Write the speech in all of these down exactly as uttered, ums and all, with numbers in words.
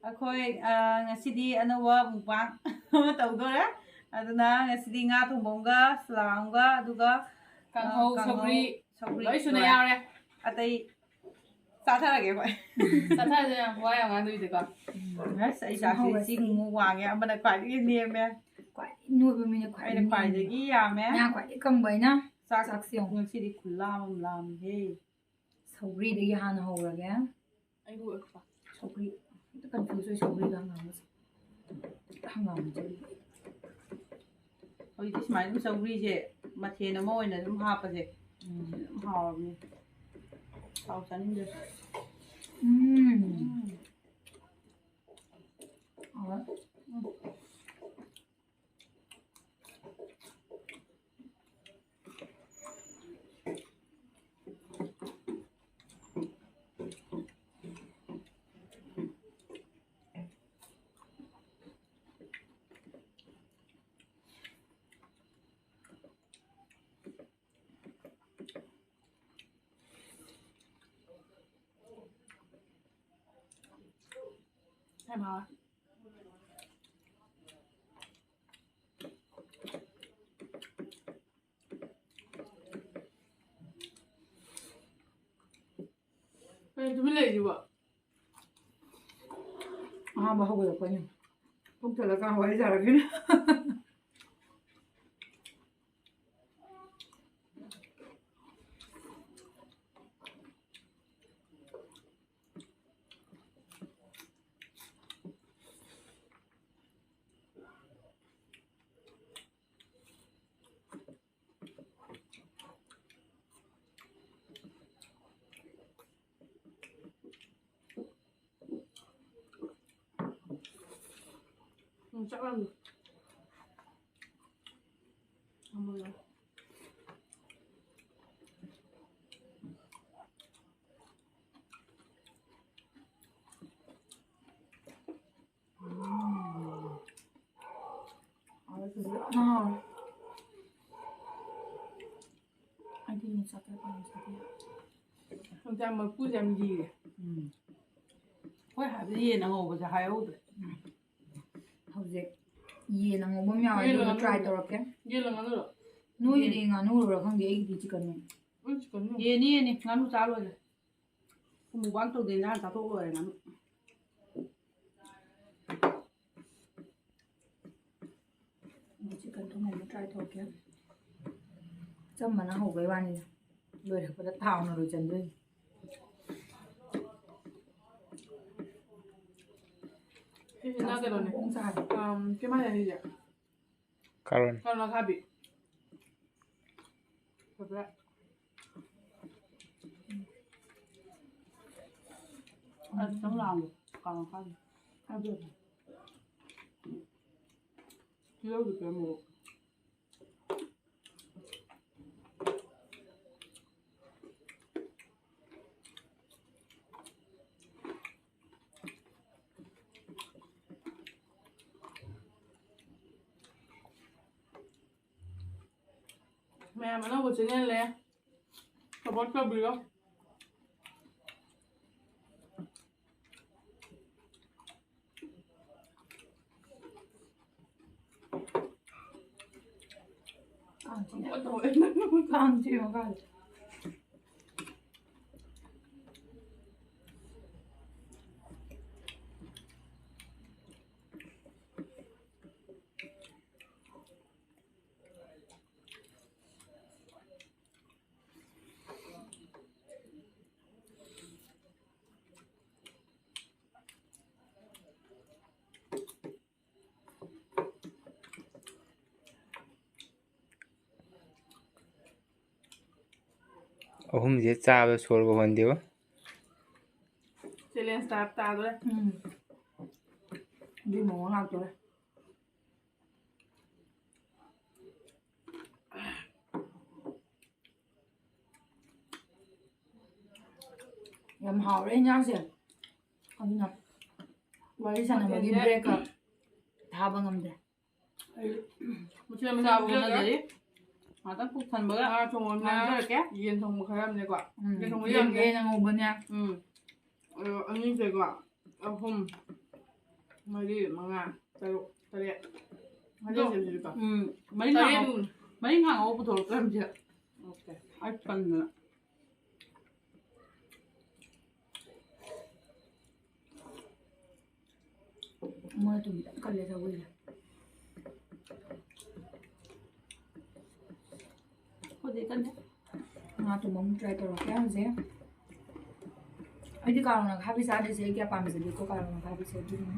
ꯑꯩꯈꯣꯏ, ꯑ, ꯉꯁꯤꯗꯤ ꯑꯅꯧꯕ mukbang ꯑꯃ ꯇꯧꯗꯣꯔꯦ꯫ ꯑꯗꯨꯅ ꯉꯁꯤꯗꯤ ꯉꯥ ꯊꯣꯡꯕ ꯑꯃꯒ, ꯁꯂꯥꯗ ꯑꯃꯒ, ꯑꯗꯨꯒ, ꯑ, ꯀꯥꯡꯍꯧ, ꯀꯥꯡꯍꯧ, ꯁꯧꯒ꯭ꯔꯤ, ꯁꯧꯒ꯭ꯔꯤ ꯂꯣꯏ ꯁꯨꯅ ꯂꯣꯏꯔꯦ꯫ ꯌꯥꯎꯔꯦ꯫ ꯑꯇꯩ ꯆꯥꯊꯔꯒꯦ ꯑꯩꯈꯣꯏ꯫ ꯆꯥꯊꯔꯁꯦ ꯃꯌꯥꯝ, ꯋꯥ ꯌꯥꯝ ꯉꯥꯡꯗꯣꯏꯗꯨꯀꯣ꯫ ꯎꯝ, ꯑꯁ, ꯑꯩ ꯆꯥꯛꯁꯦ ꯍꯧꯔꯁꯤ꯫ ꯆꯤꯡꯃꯨꯛ ꯋꯥꯡꯉꯦ, ꯑꯃꯅ ꯈ꯭ꯋꯥꯏꯗꯒꯤ ꯅꯦꯝꯃꯦ꯫ ꯈ꯭ꯋꯥꯏꯗꯒꯤ ꯅꯣꯏꯕ ꯃꯤꯅ ꯈ꯭ꯋꯥꯏꯗꯒꯤ ꯑꯩꯅ ꯅꯦꯝꯃꯦ꯫ ꯈ꯭ꯋꯥꯏꯗꯒꯤ ꯌꯥꯝꯃꯦ꯫ ꯃꯌꯥ ꯈ꯭ꯋꯥꯏꯗꯒꯤ ꯀꯪꯕ ꯑꯩꯅ꯫ ꯆꯥꯛ ꯆꯥꯛꯁꯦ ꯌꯦꯡꯉꯨ꯫ ꯉꯁꯤꯗꯤ ꯈꯨꯂꯥꯝ ꯑꯃ ꯂꯥꯝꯃꯤꯍꯦ꯫ ꯁꯧꯒ꯭ꯔꯤꯗꯒꯤ ꯍꯥꯟꯅ ꯍꯧꯔꯒꯦ꯫ ꯑꯩꯕꯨ ꯑꯣꯏꯔꯛꯄ꯫ ꯁꯧꯒ꯭ꯔꯤ꯫ ꯑꯝꯇ confuse ꯑꯣꯏ ꯁꯧꯒ꯭ꯔꯤꯒ ꯍꯪꯒꯥꯝꯒꯁꯦ꯫ ꯍꯪꯒꯥꯝꯁꯦ꯫ ꯍꯧꯖꯤꯛꯇꯤ ꯁꯨꯃꯥꯏꯅ ꯑꯗꯨꯝ ꯁꯧꯒ꯭ꯔꯤꯁꯦ ꯃꯊꯦꯜ ꯑꯃ ꯑꯣꯏꯅ ꯑꯗꯨꯝ ꯍꯥꯞꯄꯁꯦ꯫ ꯎꯝ꯫ ꯑꯗꯨꯝ ꯍꯥꯎꯔꯕꯅꯦ꯫ ꯊꯥꯎ ꯆꯥꯅꯤꯡꯗ꯭ꯔꯦ꯫ ꯎꯝ꯫ ꯎꯝ꯫ ꯍꯥꯎꯋꯦ꯫ ꯎꯝ꯫ ꯌꯥꯝ ꯍꯥꯎꯋꯦ꯫ ꯀꯩꯅꯣ ꯇꯨꯃꯤꯟ ꯂꯩꯔꯤꯁꯤꯕꯣ? ꯑꯍꯥꯟꯕ ꯍꯧꯒꯠꯂꯛꯄꯅꯤ꯫ ꯄꯨꯛ ꯊꯜꯂꯀꯥꯟ ꯋꯥꯔꯤ ꯁꯥꯔꯛꯈꯤꯅꯤ꯫ ꯎꯝ, ꯆꯥꯛ ꯂꯥꯝꯃꯦ꯫ ꯊꯝꯃꯒꯦ꯫ ꯎꯝ꯫ ꯍꯥꯎꯋꯦ, ꯐꯖꯅ ꯍꯥꯎꯋꯦ꯫ ꯑꯩꯗꯤ ꯌꯣꯡꯆꯥꯛ ꯀꯌꯥ ꯄꯥꯝꯖꯗꯦ꯫ ꯌꯣꯡꯆꯥꯛ ꯃꯀꯨꯁꯦ ꯌꯥꯝ ꯂꯤꯔꯦ꯫ ꯎꯝ꯫ ꯍꯥꯏꯕꯗꯤ ꯌꯦꯟ ꯑꯉꯧꯕꯁꯦ ꯍꯥꯏꯍꯧꯗ꯭ꯔꯦ꯫ ꯍꯧꯖꯤꯛ ꯌꯦꯟ ꯑꯉꯧꯕ ꯑꯃ ꯌꯥꯎꯋꯦ, ꯌꯦꯟ ꯑꯗꯨꯒ ꯉꯥꯅꯨ꯫ Try ꯇꯧꯔꯛꯀꯦ꯫ ꯌꯦꯟꯂ ꯉꯥꯅꯨꯔꯣ? ꯅꯣꯏꯒꯤꯗꯤ ꯉꯥꯅꯨꯔ ꯈꯪꯗꯦ, ꯑꯩꯒꯤꯗꯤ ꯆꯤꯛꯀꯟꯅꯦ꯫ ꯑꯩ ꯆꯤꯛꯀꯟꯅꯦ꯫ ꯌꯦꯟꯅꯤ, ꯌꯦꯟꯅꯤ꯫ ꯉꯥꯅꯨ ꯆꯥ ꯂꯣꯏꯔꯦ꯫ ꯃꯨꯛꯕꯥꯡ ꯇꯧꯗꯦ, ꯏꯟꯖꯥꯡ ꯆꯥꯊꯣꯛ ꯂꯣꯏꯔꯦ ꯉꯥꯅꯨ꯫ ꯆꯤꯛꯀꯟ ꯊꯣꯡꯕ ꯑꯃ try ꯇꯧꯔꯛꯀꯦ꯫ ꯑꯆꯝꯕꯅ ꯍꯧꯕꯩ ꯋꯥꯅꯤꯗ꯫ ꯂꯣꯏꯔꯛꯄꯗ ꯊꯥꯎꯅ ꯂꯣꯏꯁꯤꯟꯗꯣꯏꯅꯤ꯫ ꯁꯤꯁꯤꯅ ꯀꯩꯅꯣꯅꯦ꯫ ꯆꯥꯛꯁꯦ ꯐꯣꯡ ꯐꯣꯡ ꯁꯥꯔꯦ꯫ ꯑꯝ, ꯀꯩ ꯃꯥꯟꯂꯦ ꯁꯤꯁꯦ? ꯀꯥꯔꯣꯟ꯫ ꯀꯥꯔꯣꯟ ꯑꯈꯥꯕꯤ꯫ ꯐꯖ꯫ ꯑꯁ, ꯈꯤꯇꯪ ꯂꯥꯡꯉꯦ꯫ ꯀꯥꯔꯣꯟ ꯑꯈꯥꯕꯤ꯫ ꯇꯤꯜꯍꯧꯗꯤ ꯈꯔ ꯃꯣꯔꯣꯛ꯫ ꯃꯌꯥꯝ ꯑꯅꯧꯕ channelꯅꯦ, support ꯇꯧꯕꯤꯔꯣ꯫ ꯀꯥꯡ ꯆꯤꯛꯑꯦ꯫ ꯀꯥꯡ ꯆꯤꯛꯑꯦ ꯃꯈꯥꯗ꯫ ꯑꯍꯨꯝꯁꯦ ꯆꯥꯕꯗ ꯁꯣꯔꯒ ꯍꯣꯟꯗꯦꯕ꯫ Challenge type ꯇꯥꯗꯣꯔꯦ꯫ ꯎꯝ꯫ ꯑꯗꯨꯏ ꯃꯑꯣꯡ ꯂꯥꯛꯇꯣꯔꯦ꯫ ꯌꯥꯝ ꯍꯥꯎꯔꯦ ꯏꯟꯖꯥꯡꯁꯦ꯫ ꯑꯗꯨꯅ ꯋꯥꯔꯤ ꯁꯥꯟꯅꯕꯒꯤ ꯃꯊꯦꯜꯁꯦ breakꯀ ꯊꯥꯕ ꯉꯝꯗ꯭ꯔꯦ꯫ ꯑꯩ ꯃꯊꯦꯜ ꯃꯊꯦꯜ ꯆꯥꯕ ꯄꯤꯖꯒꯦ꯫ ꯍꯣꯠꯅꯖꯔꯤ꯫ ꯉꯥꯛꯇꯪ ꯄꯨꯛ ꯊꯟꯕꯒ ꯉꯥ ꯊꯣꯡꯕ ꯑꯃꯅꯦ, ꯉꯥꯡꯖꯔꯛꯀꯦ꯫ ꯌꯦꯟ ꯊꯣꯡꯕ ꯈꯔ ꯑꯃꯅꯦꯀꯣ꯫ ꯎꯝ, ꯌꯦꯟ ꯊꯣꯡꯕꯗꯤ ꯌꯦꯟ, ꯌꯥꯝꯗꯦ꯫ ꯌꯦꯟ ꯑꯉꯧꯕꯅꯦ꯫ ꯎꯝ꯫ ꯑꯗꯣ ꯑꯅꯤꯁꯦꯀꯣ꯫ ꯑꯍꯨꯝ, ꯃꯔꯤ, ꯃꯉꯥ, ꯇꯔꯨꯛ, ꯇꯔꯦꯠ꯫ ꯃꯔꯤ ꯑꯗꯣ, ꯁꯤꯜꯂꯤꯀꯣ? ꯎꯝ, ꯃꯔꯤ ꯇꯔꯦꯠ ꯉꯥꯡꯉꯧ-, ꯃꯨꯛ꯫ ꯃꯔꯤ ꯉꯥꯡꯉꯧ ꯄꯨꯊꯣꯔꯛꯇ꯭ꯔꯕꯁꯦ꯫ ꯑꯣꯀꯦ꯫ ꯑꯩ ꯇꯟꯗꯅ꯫ ꯃꯣꯏ ꯑꯗꯨꯝ ꯀꯜꯂꯦ ꯁꯧꯒ꯭ꯔꯤꯁꯦ꯫ ꯑꯩꯈꯣꯏꯗꯤ ꯀꯟꯗꯦ꯫ ꯉꯥ ꯊꯣꯡꯕ ꯑꯃꯨꯛ try ꯇꯧꯔꯛꯀꯦ ꯍꯧꯖꯤꯛ꯫ ꯑꯩꯗꯤ ꯀꯥꯔꯣꯡ ꯑꯈꯥꯕꯤ ꯆꯥꯗꯣꯏꯁꯦ ꯑꯩ ꯀꯌꯥ ꯄꯥꯝꯖꯗꯦꯀꯣ, ꯀꯥꯔꯣꯡ ꯑꯈꯥꯕꯤꯁꯦ ꯑꯗꯨꯒꯤꯅꯦ꯫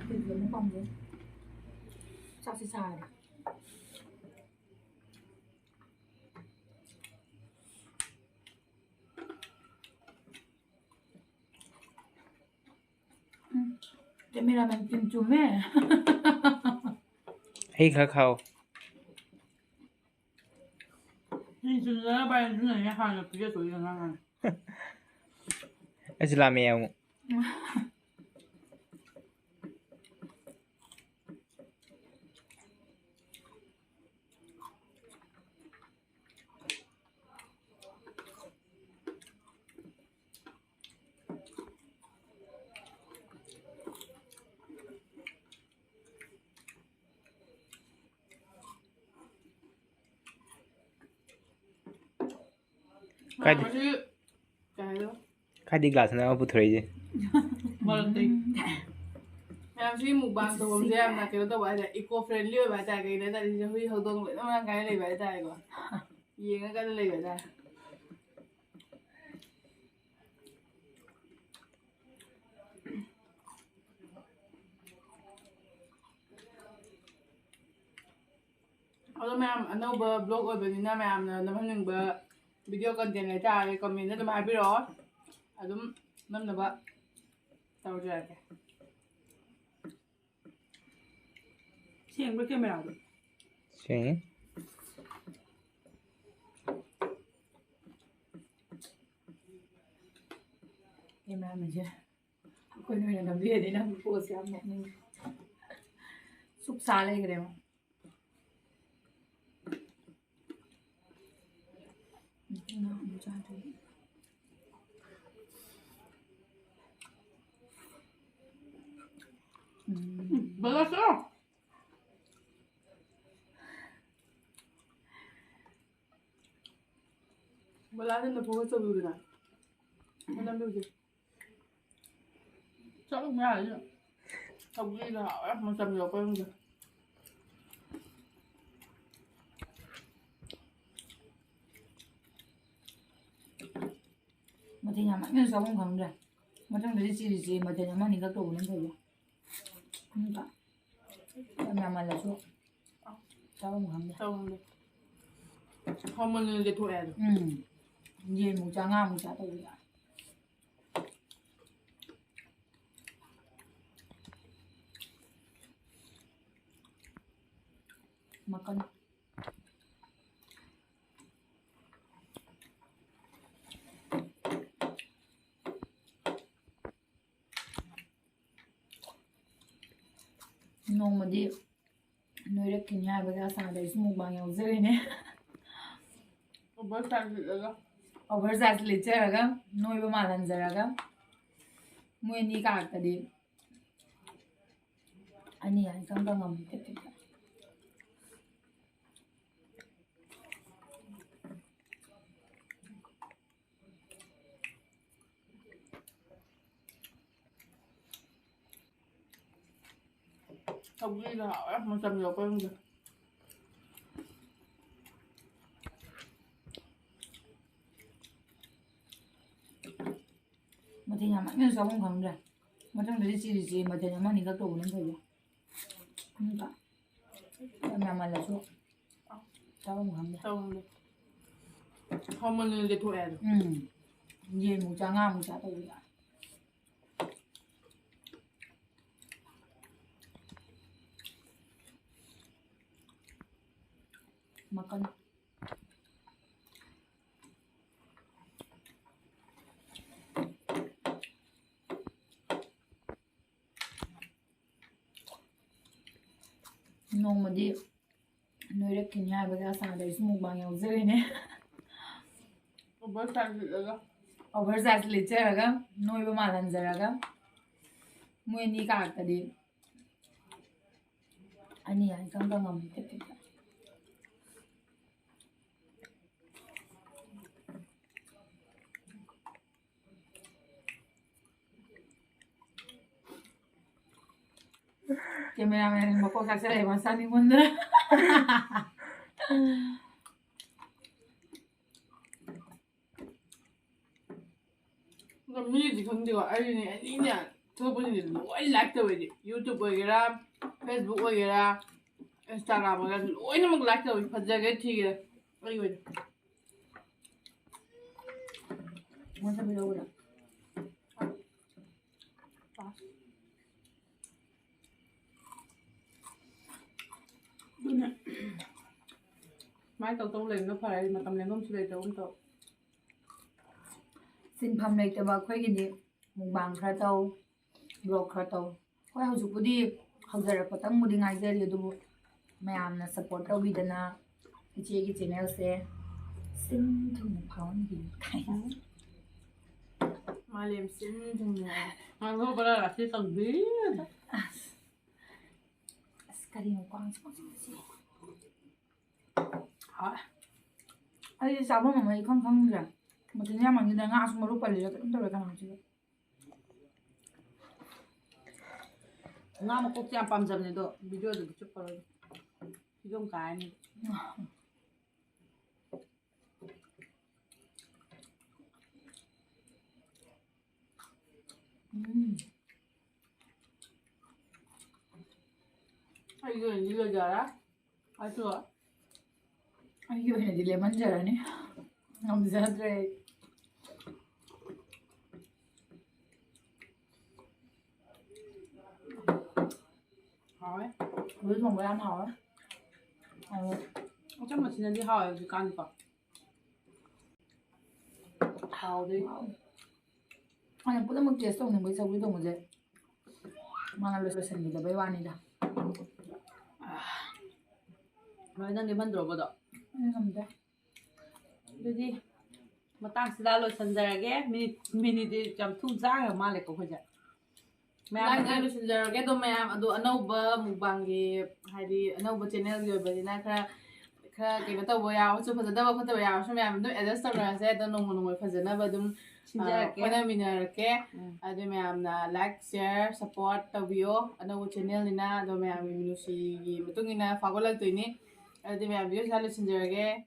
ꯑꯗꯨꯗꯤ ꯑꯃꯨꯛ ꯄꯥꯝꯖꯩ꯫ ꯆꯥꯛꯁꯤ ꯁꯥꯔꯦ꯫ ꯎꯝ꯫ Cameraman ꯇꯤꯝ ꯆꯨꯝꯃꯦ꯫ ꯍꯩ ꯈꯔ ꯈꯥꯛꯑꯣ꯫ ꯇꯤꯝ ꯆꯨꯝꯖꯔ ꯚꯥꯏ, ꯑꯗꯨꯅꯅꯦ ꯍꯥꯟꯅ ꯄꯤꯖꯊꯣꯛꯏꯗꯣ ꯅꯪꯅ꯫ ꯑꯩꯁꯨ ꯂꯥꯝꯃꯛꯑꯦ ꯑꯃꯨꯛ꯫ ꯀꯥꯏꯗ? ꯃꯌꯥꯝ ꯑꯁꯤ ꯀꯩ ꯍꯥꯏꯅꯣ? ꯀꯥꯏꯗꯩ glass ꯅꯣ ꯑꯃ ꯄꯨꯊꯣꯔꯛꯏꯁꯦ? ꯃꯔꯛꯇꯩ꯫ ꯃꯌꯥꯝꯁꯤ mukbang ꯇꯧꯐꯝꯁꯦ ꯌꯥꯝꯅ ꯀꯩꯅꯣ ꯇꯧꯕ ꯍꯥꯏꯇꯥꯔꯦ, eco friendly ꯑꯣꯏꯕ ꯍꯥꯏꯇꯥꯔꯦ꯫ ꯀꯩꯒꯤꯅꯣ ꯍꯥꯏ ꯇꯥꯔꯗꯤ ꯁꯤꯗ ꯍꯨꯏ ꯍꯧꯗꯣꯡ ꯂꯣꯏꯅ ꯃꯔꯥꯡ ꯀꯥꯏꯅ ꯂꯩꯕ ꯍꯥꯏꯇꯥꯔꯦꯀꯣ꯫ ꯌꯦꯡꯉꯒ ꯂꯩꯕ ꯍꯥꯏꯇꯥꯔꯦ꯫ ꯑꯗꯣ ꯃꯌꯥꯝ ꯑꯅꯧꯕ vlog ꯑꯣꯏꯕꯅꯤꯅ ꯃꯌꯥꯝꯅ ꯅꯝꯍꯟꯅꯤꯡꯕ video content ꯂꯩꯇꯥꯔꯗꯤ comment ꯑꯗꯨꯝ ꯍꯥꯏꯕꯤꯔꯛꯑꯣ, ꯑꯗꯨꯝ ꯅꯝꯅꯕ ꯇꯧꯖꯔꯛꯀꯦ꯫ ꯁꯦꯡꯕ꯭ꯔꯥ camera ꯗꯣ? ꯁꯦꯡꯉꯤ꯫ Cameraman ꯁꯦ ꯑꯩꯈꯣꯏꯅ ꯑꯣꯏꯅ ꯅꯝꯕꯤꯔꯗꯤ ꯅꯪ pose ꯌꯥꯝ ꯅꯣꯛꯅꯤꯡꯉꯦ꯫ ꯁꯨꯛ ꯁꯥ ꯂꯩꯈ꯭ꯔꯦ ꯃꯥ꯫ ꯎꯝ, ꯉꯥ ꯑꯃꯨꯛ ꯆꯥꯗꯣꯏꯅꯦ꯫ ꯕꯂꯥꯁꯨ꯫ ꯕꯂꯥꯁꯤꯅ ꯐꯣꯀꯁ ꯇꯧꯕꯤꯕꯗ ꯅꯝꯕꯤꯕꯁꯦ꯫ ꯆꯠꯂꯨ ꯌꯥꯔꯦ꯫ ꯁꯧꯒ꯭ꯔꯤꯒ ꯍꯥꯎꯔꯦ ꯃꯆꯝ ꯌꯧꯔꯛꯄꯩ ꯈꯪꯗꯦ꯫ ꯃꯊꯦꯜ ꯌꯥꯝꯃꯟꯗꯅ ꯆꯥꯐꯝ ꯈꯪꯗ꯭ꯔꯦ꯫ ꯃꯊꯪꯗꯗꯤ ꯆꯤꯔꯤ ꯆꯤꯔꯤ ꯃꯊꯦꯜ ꯑꯃ ꯑꯅꯤꯈꯛ ꯇꯧꯕꯅ ꯐꯩꯕ꯫ ꯑꯃꯨꯛꯀ ꯌꯥꯝ ꯌꯥꯝꯃꯜꯂꯁꯨ ꯆꯥꯐꯝ ꯈꯪꯗꯦ꯫ ꯆꯥꯐꯝ ꯈꯪꯗꯦ꯫ ꯍꯥꯎꯃꯟꯗꯅ ꯂꯦꯊꯣꯛꯑꯦ ꯑꯗꯣ꯫ ꯎꯝ꯫ ꯌꯦꯟꯃꯨꯛ ꯆꯥ, ꯉꯥꯃꯨꯛ ꯆꯥ ꯇꯧꯕ ꯌꯥꯏ꯫ ꯃꯀꯟ꯫ ꯅꯣꯡꯃꯗꯤ ꯅꯣꯏꯔꯛꯈꯤꯅꯤ ꯍꯥꯏꯕꯒꯤ ꯑꯁꯥꯗ ꯑꯩꯁꯨ mukbang ꯌꯥꯎꯖꯔꯤꯅꯦ꯫ Over size ꯂꯤꯠꯂꯒ꯫ Over size ꯂꯤꯠꯆꯔꯒ, ꯅꯣꯏꯕ ꯃꯥꯜꯍꯟꯖꯔꯒ, ꯃꯣꯏ ꯑꯅꯤ ꯀꯥꯔꯛꯇꯗꯤ ꯑꯅꯤ ꯍꯥꯏ ꯏꯀꯪ ꯀꯪꯉꯝꯃꯤ ꯇꯤꯛ ꯇꯤꯛ꯫ ꯁꯧꯒ꯭ꯔꯤꯒ ꯍꯥꯎꯔꯦ, ꯃꯆꯝ ꯌꯧꯔꯛꯄꯩ ꯈꯪꯗꯦ꯫ ꯃꯊꯦꯜ ꯌꯥꯝꯃꯟꯗꯅ ꯆꯥꯐꯝ ꯈꯪꯗ꯭ꯔꯦ꯫ ꯃꯊꯪꯗꯗꯤ ꯆꯤꯔꯤ ꯆꯤꯔꯤ ꯃꯊꯦꯜ ꯑꯃ ꯑꯅꯤꯈꯛ ꯇꯧꯕꯅ ꯐꯩꯕ꯫ ꯑꯃꯨꯛꯀ ꯌꯥꯝ ꯌꯥꯝꯃꯜꯂꯁꯨ ꯆꯥꯐꯝ ꯈꯪꯗꯦ꯫ ꯆꯥꯐꯝ ꯈꯪꯗꯦ꯫ ꯍꯥꯎꯃꯟꯗꯅ ꯂꯦꯊꯣꯛꯑꯦ ꯑꯗꯣ꯫ ꯎꯝ꯫ ꯌꯦꯟꯃꯨꯛ ꯆꯥ, ꯉꯥꯃꯨꯛ ꯆꯥ ꯇꯧꯕ ꯌꯥꯏ꯫ ꯃꯀꯟ꯫ ꯅꯣꯡꯃꯗꯤ ꯅꯣꯏꯔꯛꯈꯤꯅꯤ ꯍꯥꯏꯕꯒꯤ ꯑꯁꯥꯗ ꯑꯩꯁꯨ mukbang ꯌꯥꯎꯖꯔꯤꯅꯦ꯫ Over size ꯂꯤꯠꯂꯒ꯫ Over size ꯂꯤꯠꯆꯔꯒ, ꯅꯣꯏꯕ ꯃꯥꯜꯍꯟꯖꯔꯒ, ꯃꯣꯏ ꯑꯅꯤ ꯀꯥꯔꯛꯇꯗꯤ ꯑꯩꯅ ꯌꯥꯏ ꯏꯀꯪ ꯀꯪꯉꯝꯃꯤ ꯇꯤꯞ ꯇꯤꯞ ꯇꯤꯞ꯫ Cameraman ꯃꯀꯣꯛ ꯆꯥꯛꯁꯜꯂꯛꯑꯦ ꯃꯁꯥ ꯅꯤꯡꯃꯟꯗꯅ꯫ ꯑꯗꯣ ꯃꯤꯗꯤ ꯈꯪꯗꯦꯀꯣ, ꯑꯩꯅꯦ ꯑꯦꯅꯤꯅꯦ ꯊꯣꯛꯂꯛꯄꯁꯤꯡꯁꯦ ꯂꯣꯏ like ꯇꯧꯋꯦ ꯑꯩꯗꯤ꯫ YouTube ꯑꯣꯏꯒꯦꯔꯥ, Facebook ꯑꯣꯏꯒꯦꯔꯥ, Instagram ꯑꯣꯏꯒꯦꯔꯥ ꯂꯣꯏꯅꯃꯛ like ꯇꯧꯋꯦ, ꯐꯖꯒꯦ ꯊꯤꯒꯦ ꯑꯩꯒꯤ ꯑꯣꯏꯅ꯫ ꯃꯣꯏ ꯊꯕꯤ ꯂꯧꯕꯗ꯫ ꯑꯗꯨꯅ ꯁꯨꯃꯥꯏꯅ ꯇꯧ ꯇꯧ ꯂꯩꯕꯅ ꯐꯔꯦ, ꯃꯇꯝ ꯂꯦꯟꯐꯝꯁꯨ ꯂꯩꯇꯕꯒꯨꯝ ꯇꯧ꯫ ꯁꯤꯟꯐꯝ ꯂꯩꯇꯕ ꯑꯩꯈꯣꯏꯒꯤꯗꯤ mukbang ꯈꯔ ꯇꯧ, vlog ꯈꯔ ꯇꯧ꯫ ꯍꯣꯏ, ꯍꯧꯖꯤꯛꯄꯨꯗꯤ ꯍꯧꯖꯔꯛꯄꯇꯪꯕꯨꯗꯤ ꯉꯥꯏꯖꯔꯤ, ꯑꯗꯨꯕꯨ ꯃꯌꯥꯝꯅ support ꯇꯧꯕꯤꯗꯅ ꯏꯆꯦꯒꯤ channelꯁꯦ ꯁꯤꯟ ꯊꯨꯡꯅ ꯐꯥꯎꯍꯟꯕꯤꯌꯨ꯫ ꯃꯥꯂꯦꯝ ꯁꯤꯟ ꯊꯨꯡꯅ꯫ ꯉꯥꯡꯊꯣꯛꯄꯗ ꯔꯥꯁꯤ ꯀꯪꯕꯤ꯫ ꯑꯁ, ꯑꯁ, ꯀꯔꯤꯅꯣ ꯀꯥꯡꯁꯦ ꯄꯪꯆꯤꯛꯇ ꯆꯤꯛꯑꯦ꯫ ꯍꯥꯎꯋꯦ꯫ ꯑꯩꯗꯤ ꯆꯥꯐꯝ ꯑꯃ ꯏꯈꯪ ꯈꯪꯗ꯭ꯔꯦ꯫ ꯃꯆꯤꯟ ꯌꯥꯝꯃꯟꯈꯤꯗꯅ ꯉꯥꯁꯨ ꯃꯔꯨ ꯄꯜꯂꯤꯔ ꯀꯩꯅꯣꯝ ꯇꯧꯔꯦ ꯀꯅꯥꯁꯤꯕꯨ꯫ ꯉꯥ ꯃꯀꯣꯛꯁꯦ ꯌꯥꯝ ꯄꯥꯝꯖꯕꯅꯦ, ꯑꯗꯣ videoꯗꯗꯤ ꯆꯨꯞꯄꯔꯣꯏ꯫ ꯐꯤꯕꯝ ꯀꯥꯏꯔꯅꯤ꯫ ꯎꯝ꯫ ꯑꯩꯒꯤ ꯑꯣꯏꯅꯗꯤ ꯂꯣꯏꯖꯔꯦ꯫ ꯑꯗꯣ ꯑꯩꯒꯤ ꯑꯣꯏꯅꯗꯤ ꯂꯦꯝꯍꯟꯖꯔꯅꯤ꯫ ꯉꯝꯖꯗ꯭ꯔꯦ ꯑꯩ꯫ ꯍꯥꯎꯋꯦ꯫ ꯊꯣꯡꯕ ꯌꯥꯝ ꯍꯥꯎꯋꯦ꯫ ꯑꯗꯣ ꯑꯆꯝꯕꯁꯤꯅꯗꯤ ꯍꯥꯎꯋꯦ ꯍꯧꯖꯤꯛꯀꯥꯟꯗꯤꯀꯣ꯫ ꯍꯥꯎꯗꯣꯏ꯫ ꯑꯩꯅ ꯄꯨꯝꯅꯃꯛ taste ꯇꯧꯅꯤꯡꯕꯒꯤ ꯁꯧꯒ꯭ꯔꯤ ꯊꯣꯡꯕꯁꯦ ꯃꯥꯅ ꯂꯣꯏꯁꯤꯟꯈꯤꯗꯕꯩ ꯋꯥꯅꯤꯗ꯫ ꯍꯣꯏ, ꯅꯪꯗꯤ ꯃꯟꯗ꯭ꯔꯣꯕꯗꯣ? ꯑꯩ ꯉꯝꯗꯦ꯫ ꯑꯗꯨꯗꯤ ꯃꯇꯥꯡꯁꯤꯗ ꯂꯣꯏꯁꯤꯟꯖꯔꯒꯦ꯫ ꯃꯤꯅꯤꯠ, ꯃꯤꯅꯤꯠꯇꯤ ꯌꯥꯝ ꯊꯨꯅ ꯆꯥꯈ꯭ꯔ ꯃꯥꯜꯂꯦꯀꯣ ꯑꯩꯈꯣꯏꯁꯦ꯫ ꯃꯌꯥꯝ ꯂꯥꯏꯅ ꯂꯣꯏꯁꯤꯟꯖꯔꯒꯦ꯫ ꯑꯗꯣ ꯃꯌꯥꯝ, ꯑꯗꯣ ꯑꯅꯧꯕ ꯃꯨꯛꯕꯥꯡꯒꯤ, ꯍꯥꯏꯗꯤ ꯑꯅꯧꯕ ꯆꯦꯅꯦꯜꯒꯤ ꯑꯣꯏꯕꯅꯤꯅ ꯈꯔ, ꯈꯔ ꯀꯩꯅꯣ ꯇꯧꯕ ꯌꯥꯎꯔꯁꯨ, ꯐꯖꯗꯕ ꯈꯣꯠꯇꯕ ꯌꯥꯎꯔꯁꯨ, ꯃꯌꯥꯝ ꯑꯗꯨꯝ ꯑꯦꯗꯖꯁ ꯇꯧꯅꯔꯁꯦ꯫ ꯑꯗꯣ ꯅꯣꯡꯃ ꯅꯣꯡꯃ ꯐꯖꯅꯕ ꯑꯗꯨꯝ, ꯑ, ꯁꯤꯟꯖꯔꯛꯀꯦ꯫ ꯍꯣꯠꯅꯃꯤꯟꯅꯔꯛꯀꯦ꯫ ꯎꯝ꯫ ꯑꯗꯨ ꯃꯌꯥꯝꯅ ꯂꯥꯏꯛ, ꯁꯤꯌꯔ, ꯁꯞꯄꯣꯔꯠ ꯇꯧꯕꯤꯌꯣ꯫ ꯑꯅꯧꯕ ꯆꯦꯅꯦꯜꯅꯤꯅ, ꯑꯗꯣ ꯃꯌꯥꯝꯒꯤ ꯃꯤꯅꯨꯡꯁꯤꯒꯤ ꯃꯇꯨꯡ ꯏꯟꯅ ꯐꯥꯎꯒꯠꯂꯛꯇꯣꯏꯅꯤ꯫ ꯑꯗꯨꯗꯤ ꯃꯌꯥꯝ, ꯚꯤꯗꯤꯑꯣꯁꯦ ꯂꯣꯏꯁꯤꯟꯖꯔꯒꯦ꯫